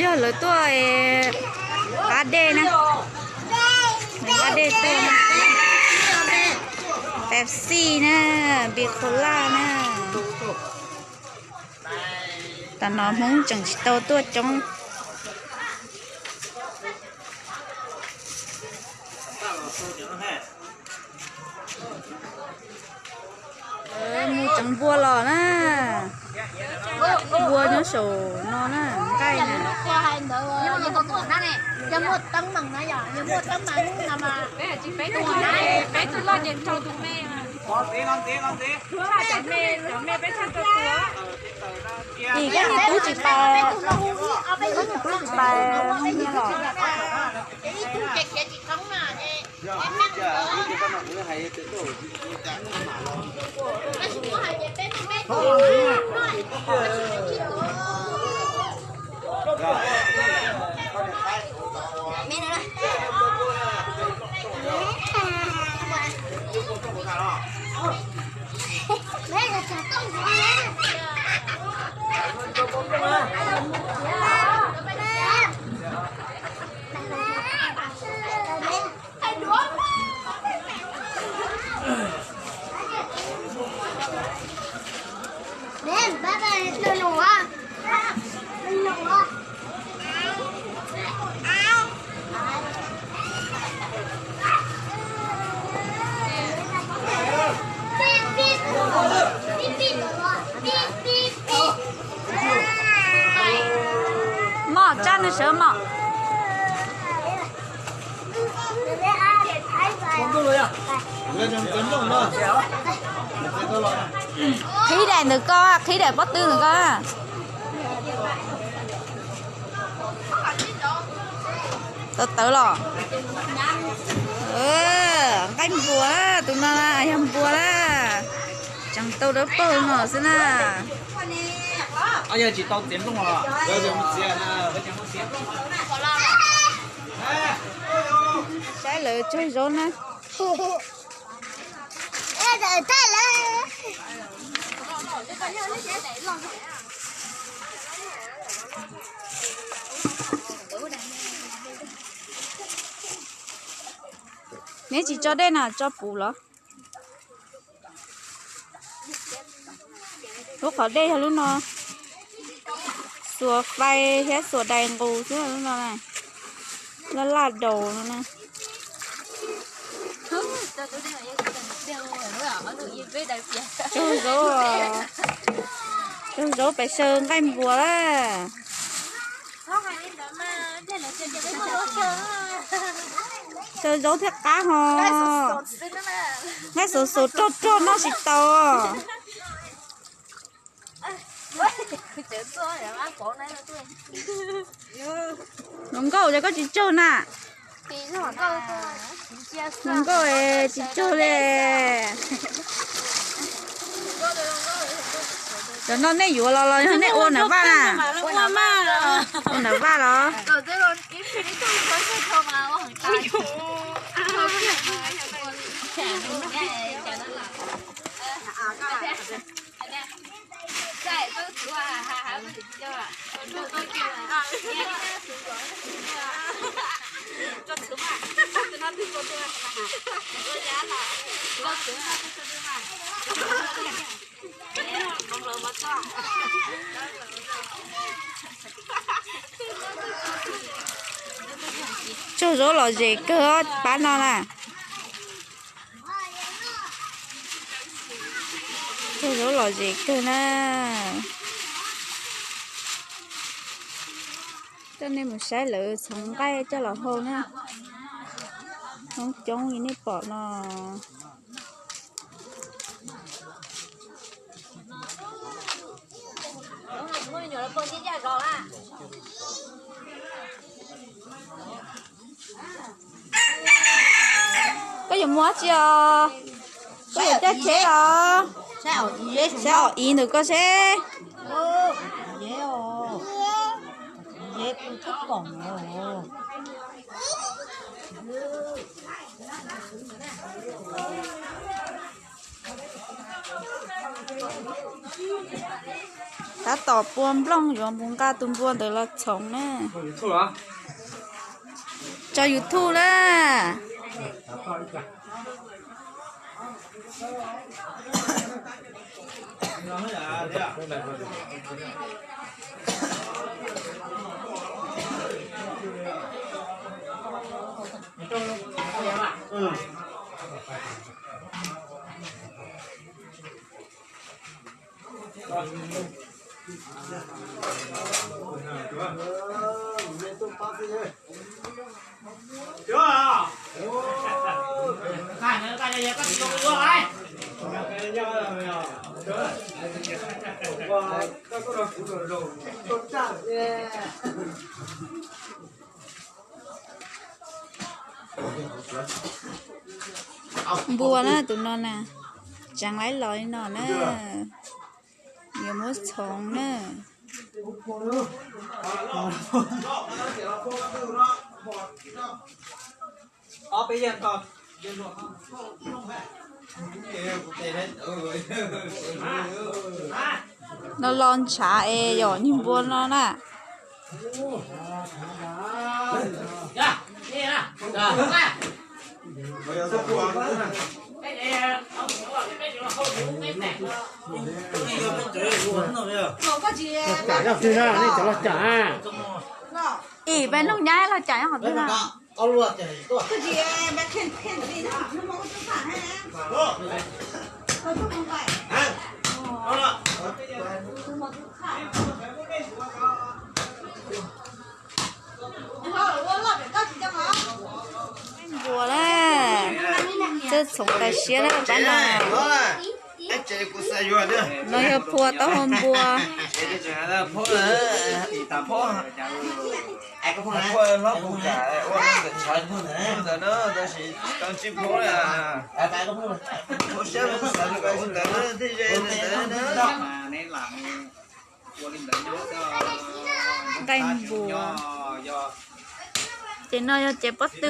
Yog lawv tuaj qab dej na, qab dej tuaj. Pepsi na, Bicola na. Tam no Hmoob tseem tsis tau tuaj coob. Mus tseev npua los na. Npua nyob saum no na, nqaij na. Ib, koj niam tub tsis pais, koj niam tub tsis pais los. Moj, tsab nws sawv moj. Qhib daim ntawm koj, qhib daim pob tw ntawm koj. Tawv tawv los. Nqaij npua, tus no yog npua na. Tseem tau dawb paug no xwb na. Saib lawv tsawg zaub na. Neb tsis tso dej na, tso puv los? Lub qhov dej yog lub no, xuas fais thiab xuas dais nqus xwb lub no na. Laj laj daus no na. Tsaug zaub, tsaug zaub pais xyaw nqaij npua lawm. Xyaw zaub thiab qab ho. Nqaij xov xov rog rog noj tsis tau. Hluas nkauj, cas koj tsis tsaug na? Hluas nkauj tsis tsaug li. Cov no nej yuav los los yog nej ua nram vaj na? Ua nram vaj los? Tsaug zaub lom zem kawg pab no na. Tsaug zaub lom zem kawg na. Coj nej mus saib lawv txhoov nqaij coj los hau na. Coob coob li nej pom no. Koj yuav mus dab tsi os? Koj yuav caij tsheb los? Saib om iv ntawm koj seb. Tab tom pua nplooj yuav mus nqa tus npua ntawd los txhoov na. Tso YouTube na. Npua na tus no na, tseev laib los li no na, yuav muab txhoov na. No los ntshav es yom, niag npua no na. Ib peb nug nyab los cas nyob qhov twg no. Npua na, twb txhoov tas siab na pab no. No yog phua taub hau npua. Nqaij npua. Ces no yog ces pob tw,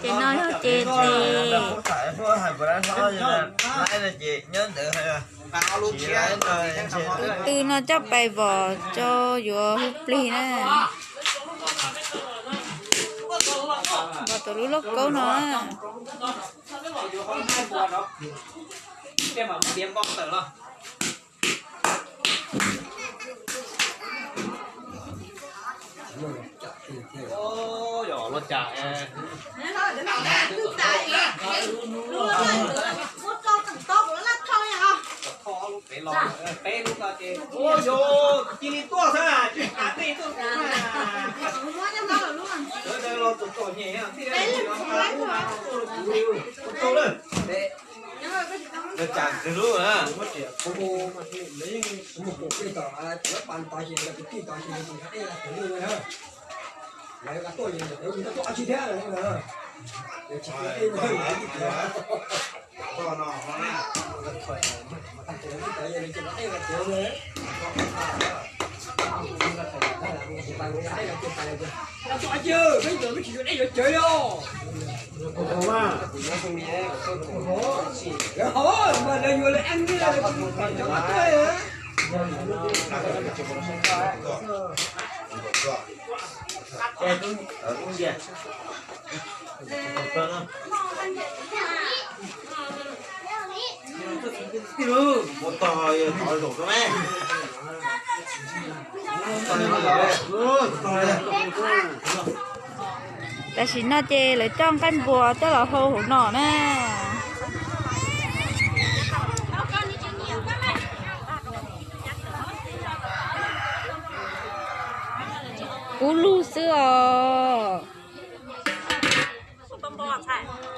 ces no yog ces tes. Tus tw no coj pais vom rau yuav hu plig na. Vom rau lub lauj kaub no na. Tam sim no ces lawv coj nqaij npua coj los hau hauv no na. Kub lug xwb os.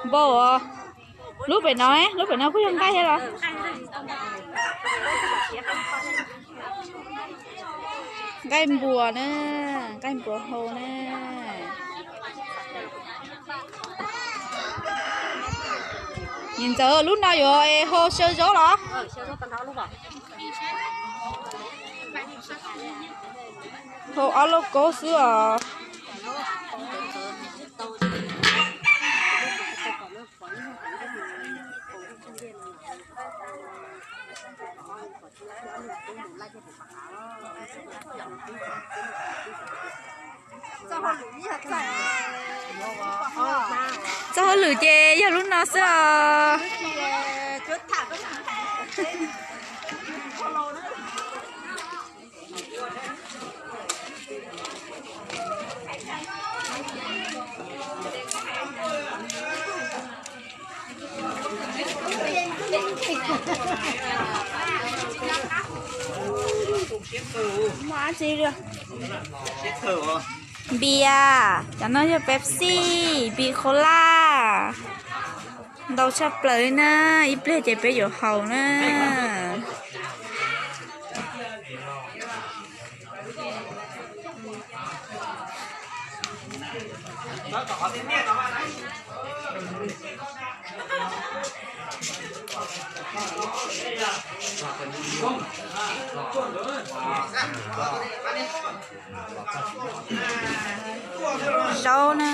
Npau os. Lub pem no, lub pem no kuj yog nqaij thiab los? Nqaij npua na, nqaij npua hau na. Niam ntxawm, lub no yuav hau xyaw zaub los? Hau ob lauj kaub xwb os. Txoj hauj lwm ces yog lub no xwb os. Npias, cov no yog Pepsi, Bicola, ntau tshaj plaws li na, ib pliag ces peb yuav haus na. Zaub na.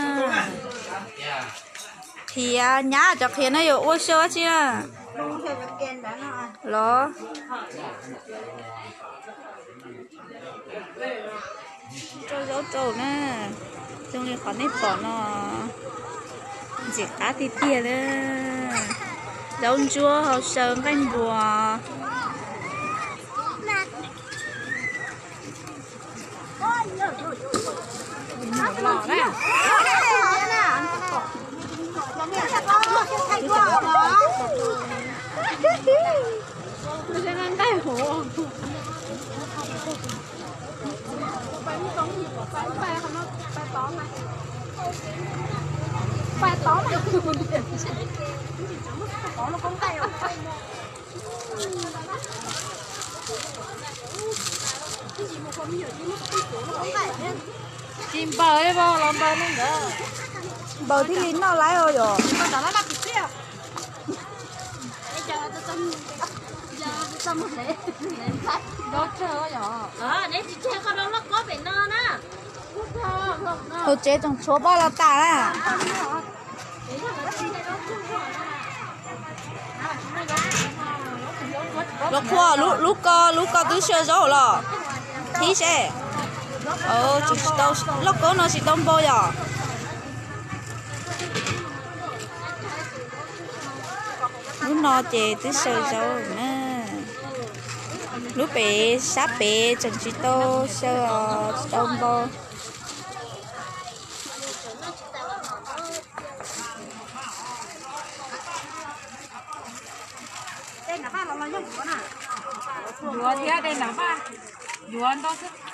Qhiav, nyab cov qhiav no yuav ua xyaw dab tsi na? Los rau zaub rau na, zoo li qhov nej pom no, ntxim qab tiag tiag na. Zaub ntsuab hauv xyaw nqaij npuas. Tsis npaws li, los npaws li ntawd. Npaws thiaj li noj laib os yom. Hauv tsev tseem tshuav paj los tas na. Los qhuas, lub ko, lub ko twb xyaw zaub los. Thib seb. Lauj kaub no tsis tau npau yom. Lub no ces twb xyaw zaub na. Lub pem sab pem tseem tsis tau xyaw, tsis tau npau. Yuav thiab, de nram vaj, yuav ntau xwb.